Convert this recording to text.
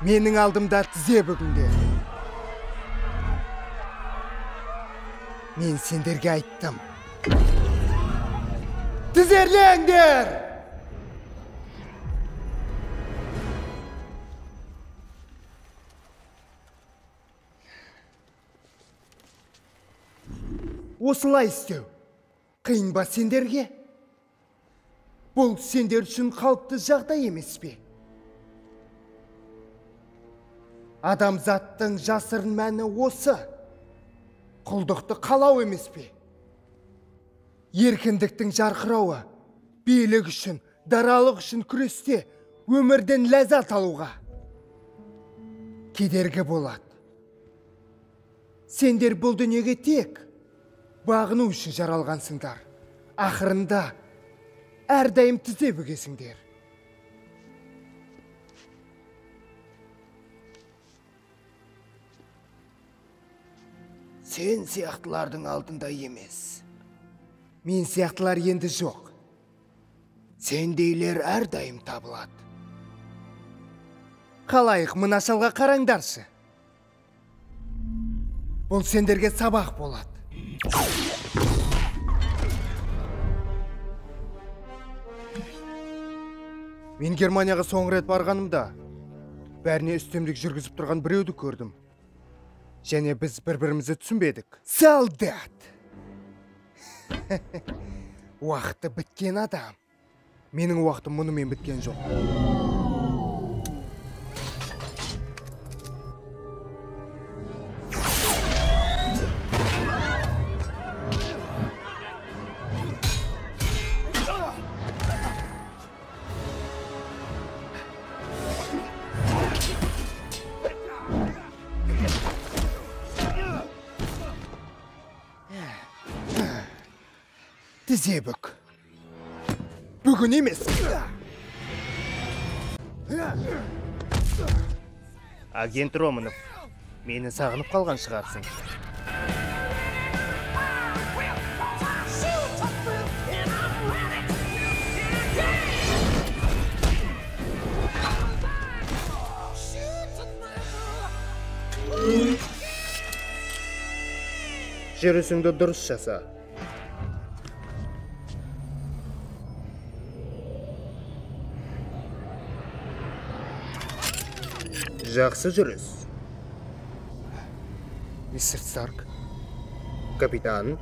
Менің алдымда тізе бүгіңдер. Мен сендерге айттым. Тізерлеңдер! Осылай істеу қиын ба сендерге? Бұл сендер үшін қалыпты жағдай емес пе? Адамзаттың жасырын мәні осы. Құлдықты қалау емес пе? Еркіндіктің жарқырауы, билік үшін, даралық үшін күресте өмірден ләззат алуға кедергі болады. Сендер бұл дүниеге тек бағыну үшін жаралғансыңдар. Ақырында әрдайым тізе бүгесіңдер. Сен сияқтылардың алдында емес. Мен сияқтылар енді жоқ. Сендейлер әрдайым табылады. Қалайық, мына шалға қараңдаршы. Бұл сендерге сабақ болады. Мен Германияға соңғы рет барғанымда бәріне үстемдік жүргізіп тұрған біреуді көрдім. Және біз бір-бірімізді түсінбедік. Солдат! Уақыты біткен адам. Менің уақытым мұнымен біткен жоқ. Тізе бүк. Бүгін емес. Агент Романов, мені сағынып қалған шығарсың. Жүрісіңді дұрыс жаса. Жақсы жүріс. Мистер Старк. Капитан.